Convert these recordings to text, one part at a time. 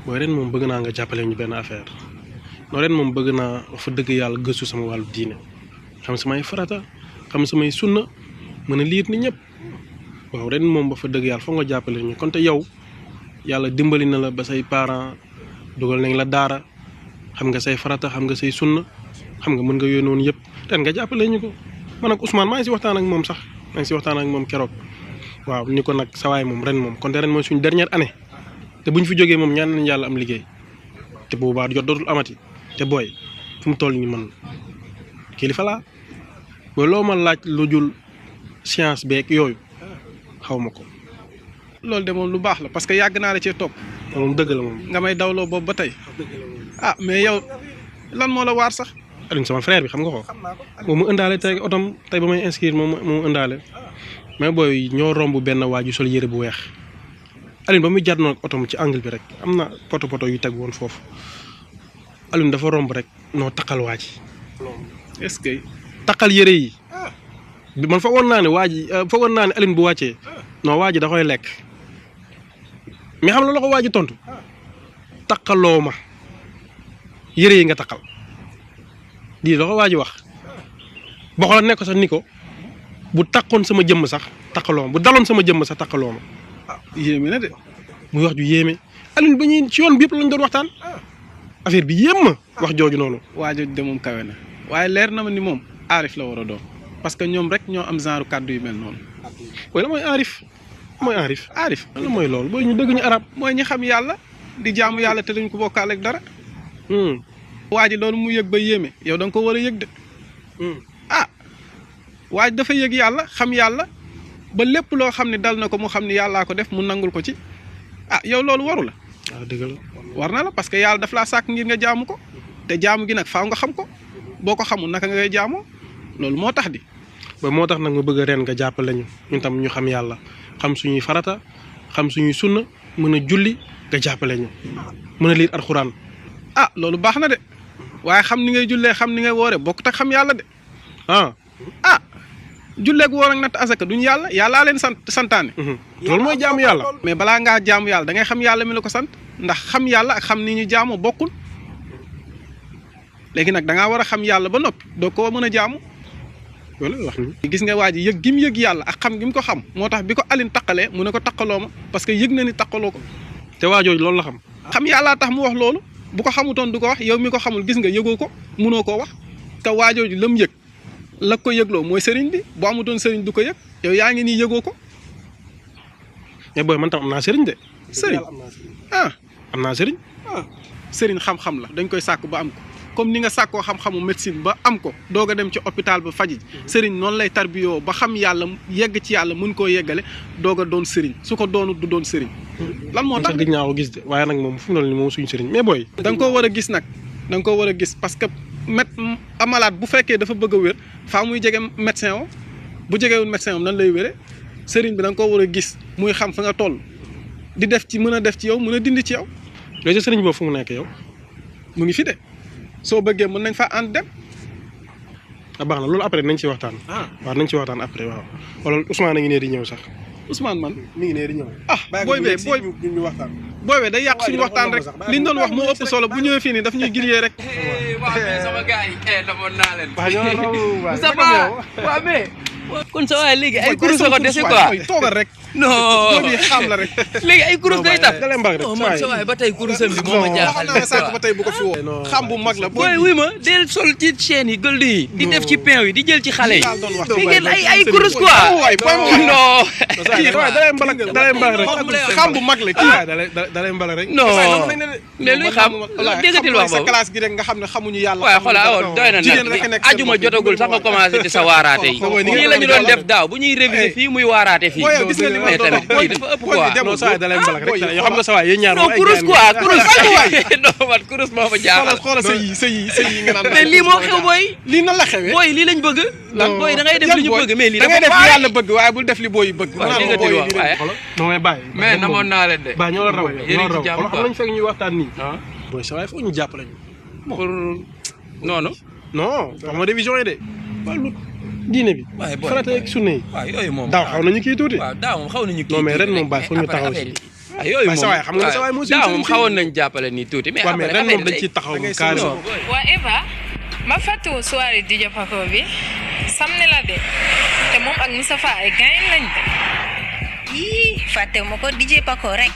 booy ren moom bëgg naa nga jàppale ñu benn affaire non ren moom bëgg naa wax fa dëgg yàlla gëstu sama wàllu diine xam samay farata xam samay sunna mën a liit ni ñëpp waaw ren moom ba fa dëgg yàlla foog nga jàppale ñu kon te yow yàlla dimbali na la ba say parents dugal nañ la daara xam nga say farata xam nga say sunna xam nga mën nga yooyu noonu yëpp ren nga jàppale ñu ko man ak Ousmane maa ngi si waxtaan ak moom sax maa ngi si waxtaan ak moom keroog waaw ni ko nag sawaay moom ren moom kon te ren mooy suñu dernière année te bu ñu fi jógee moom ñaan nañ yàlla am liggéey te boobaa jot dootul amati te booy fu mu toll nii man kilifa laa booy loo ma laaj lu jul science beeg yooyu xaw ma ko. loolu de moom lu baax la parce que yàgg naa la cee topp. moom dëgg la moom. nga may dawloo boobu ba tey. ah mais yow lan moo la waar sax. Alioune sama frère bi xam nga ko. moom mu ëndaale tey otom tey ba may inscrire moom mu ëndaale mais booy ñoo romb benn waa ju sol yére bu weex Alioune ba muy jàdd noonu otom ci angle bi rek am na poto yu teg woon foofu Alioune dafa romb rek noo taqal waa ji. est-ce que. taqal yére yi man foogoon naa ne waa ji foogoon naa ne Alioune bu wàccee non waa ji da koy lekk mais xam la ko waa ji tontu taqaloo ma yére yi nga taqal lii la ko waa ji wax boo xoolee nekk sax ni ko bu taqoon sama jëmm sax taqaloo ma bu daloon sama jëmm sax taqaloo ma. ah yéeme na de. muy wax ju yéeme Alioune ba ñuy ci yoon bi yëpp lañ doon waxtaan affaire bi yéem ma wax jooju noonu. waa jooju de moom kawe na waaye leer na ma ni moom aarif la war a doon parce que ñoom rek ñoo am genre kàddu yu mel noonu. waaye la mooy aarif mooy aarif. aarif la mooy loolu booy ñu dëgg ñu arab. mooy ñi xam yàlla di jaamu yàlla te dañ ko bokkaale ak dara. waa ji loolu mu yëg ba yéeme yow da nga ko war a yëg de. ah waa ji dafa yëg yàlla xam yàlla ba lépp loo xam ne dal na ko mu xam ne yàllaa ko def mu nangul ko ci ah yow loolu waru la. waaw dëgg la war na la parce que yàlla daf laa sàkk ngir nga jaamu ko te jaamu gi nag faaw nga xam ko boo ko xamul naka nga koy jaamoo loolu moo tax di. ba moo tax nag ma bëgg a ren nga jàppale ñu ñun tam ñu xam yàlla xam suñuy farata xam suñuy sunna mën a julli nga jàppale ñu mën a liir alxuraan. ah loolu baax na de waaye xam ni ngay jullee xam ni ngay woore bokkut ak xam yàlla de ah julleeg woor ak natt asaka duñ yàllaa leen santaane. loolu mooy jaamu yàlla. mais balaa ngaa jaamu yàlla da ngay xam yàlla mi la ko sant ndax xam yàlla ak xam ni ñu jaamoo bokkul léegi nag da ngaa war a xam yàlla ba noppi doo ko mën a jaamu. loolu wax ni gis nga waa ji yëg gi mu yëg yàlla ak xam gi mu ko xam moo tax bi ko Alioune taqalee mu ne ko taqaloo ma parce que yëg na ni taqaloo ko. te waa jooju loolu la xam. xam yàllaa tax mu wax loolu bu ko xamutoon du ko wax yow mi ko xamul gis nga yëgoo ko munoo koo wax te waa jooju la mu yëg la ko yëgloo mooy sëriñ bi bu amutoon sëriñ du ko yëg yow yaa ngi nii yëgoo ko. mais booy man tam am naa sëriñ de. sëriñ am naa sëriñ. sëriñ xam-xam la dañ koy sàkk ba am ko comme ni nga sàkkoo xam-xamu médecine ba am ko doog a dem ci hôpital ba faji sëriñ noonu lay tarbiyoo ba xam yàlla yegg ci yàlla mun koo yeggale doog a doon sëriñ su ko doonut du doon sëriñ. lan moo tax gis naa ko gis de waaye nag moom fu mu toll nii moom suñu sëriñ mais booy. da nga koo war a gis nag da nga koo war a gis parce que malade bu fekkee dafa bëgg a wér faa muy jege médecin o bu jegewul médecin om nan lay wére sëriñ bi da nga koo war a gis muy xam fa nga toll di def ci mën a def ci yow mën a dindi ci yow. léegi sëriñ boobu fu mu nekk yow. mu ngi fi de soo bëggee mën nañ fa ànd dem. baax na loolu après nañ ci waxtaan. waaw nañ ci waxtaan après waaw. wala Ousmane a ngi nee di ñëw sax. Ousmane man mi ngi nee di ñëw. booy bee ñu waxtaan. booy bee day yàq suñu waxtaan rek liñ doon wax moo ëpp solo bu ñëwee fii nii daf ñuy giliyee rek. waaw mais sama gars yi damoon naa leen. waaw mais. kon sa waay léegi ay kurus la ko dese quoi toogal rek. non booy bi xam la rek. léegi ay kurus day taf. da leen baax rek man sa waay ba tey kurusam bi moo ma jaaxal. sànq ba tey bu ko fi woo. xam bu mag la booy wuy ma del sol ci chaîne yi gëld yi. di def ci pain yi di jël ci xale yi. fi ngeen ay kurus quoi. non. da leen baax rek. xam bu mag la kii. da leen baax rek. non mais luy xam déggatil wax sa boobu. classe gi rek nga xam ne xamuñu yàlla. waaw xoolal doy na nag ajuma jotagul sax nga commencé ci sa waaraate yi. nii la ñu doon def daaw bu ñuy réviser fii muy waaraate fii. mais tamit kii dafa ëpp quoi. non saa yi da leen baax rek yoo xam nga saa yi yéen ñaar non kurus quoi kurus. non man kurus moo ma jaaxal. xoolal sëy yi nga naan. mais lii moo xew booy. lii nan la xewee. booy lii lañ bëgg. lan booy da ngay def li ñu bëgg mais lii da ngay dafa def li yàlla bëgg waaye bul def li booy bëgg. waaw dégg nga dégg wax waaye. non mais bàyyi. mais namoon naa leen de. bàyyi ñoo la raw yéen a ngi ci jàmm xam nañ fekk ñuy waxtaan nii. ah booy saa yi foog ñu jàppale ñu. pour noonu. non wax ma révision yi de. wàllu diine bi. waaye booy farata ak sunna yi. waaw yooyu moom. daaw xaw nañu kii tuuti. waaw daaw moom xaw nañu kii non mais ren moom bàyyi foog ñu taxaw si. yooyu moom sa waay xam nga sa waay moo daaw moom xawoon nañ jàppale nii tuuti mais après ren moom dañ ciy taxaw carrément. waa Eva ma fàttewu soirée DJ Paco bi samedi la de te moom ak Mustafaa ay gaañ lañ de. yii fàtte ma ko DJ Paco rek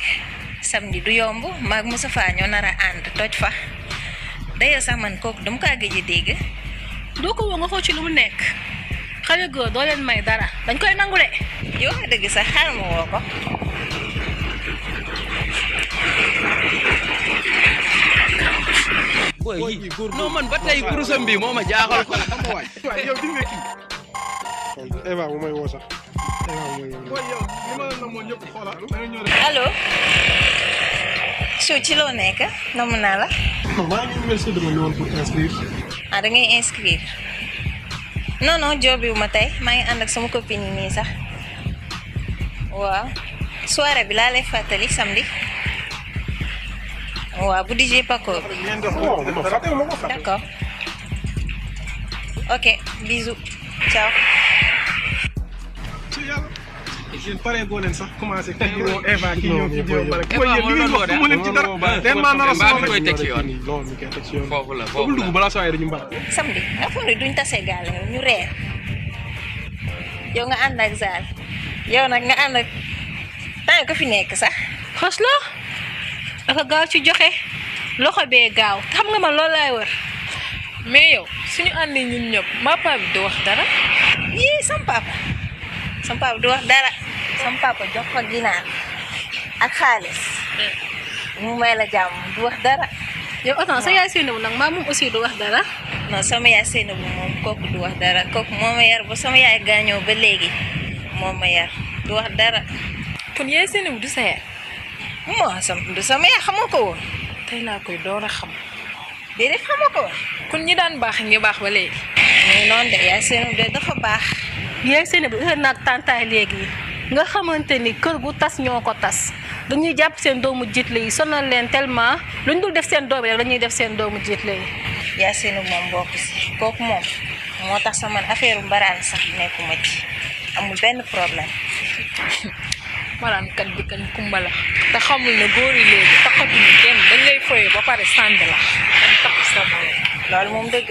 samedi du yomb maag Mustafaa ñoo nar a ànd toj fa d'ailleurs sax man kooku dama kaa gëj a dégg. doo ko woo nga xool ci lu mu nekk xale góor doo leen may dara dañ koy nangu de. yow nga dëgg sax xaaral ma woo ko. boy yi non man ba tey kurusam bi moo ma jaaxal ko. yow di nga kii. Eva bu may woo sax. allo. soo ci loo nekk namm naa la. maa ngi université dama ñëwoon pour inscrire. da ngay inscrire. non job bi ma tey maa ngi ànd ak sama copine yi nii sax. waaw soirée bi laa lay fàttali samedi. waaw bu DJ Paco bi. d'accord. ok bisous. ciao. yéen pare goo leen sax commencé kii ñëw Eva kii ñëw kii ñëw bala Eva moom la doon mu leen ci dara den maa nar a soxla koy teg ci yoon non mi koy teg ci yoon foofu la foofu dugg balaa saa yi dañu mbar samedi nga foog ne duñ tase gaale ñu reer yow nga ànd ak Zal yow nag nga ànd ak temps ko fi nekk sax. xos la dafa gaaw ci joxe loxo bee gaaw xam nga man loolu laay wër. mais yow suñu àndee ñun ñëpp papa bi du wax dara. yii sam papa du wax dara sam papa jox ko ginaar ak xaalis mu may la jàmm du wax dara. yow attends sa yaay Seynabou nag maa moom aussi du wax dara. non sama yaay Seynabou moom kooku du wax dara kooku moo ma yar ba sama yaay gaañoo ba léegi moo ma yar du wax dara. kon yaay Seynabou du sa yaay. du sama yaay xamoo ko woon. tey laa koy door a xam. déedéet xamoo ko woon. kon ñi daan baax ngi baax ba léegi. mais noonu de yaay Seynabou de dafa baax. yaay Seynabou heure naag tàntaay léegi nga xamante ni kër gu tas ñoo ko tas dañuy jàpp seen doomu jiitle yi sonal leen tellement luñ dul def seen doom yi rek dañuy def seen doomu jiitle yi. yaay Seynabou moom bokk si kooku moom moo tax sa man affaire mbaraan sax nekkuma ci amul benn problème. maraan kat bi kañ kumbala te xamul ne góor yi léegi taxatuñu kenn dañ lay foyee ba pare sànni la dañ tax sa loolu moom dëgg.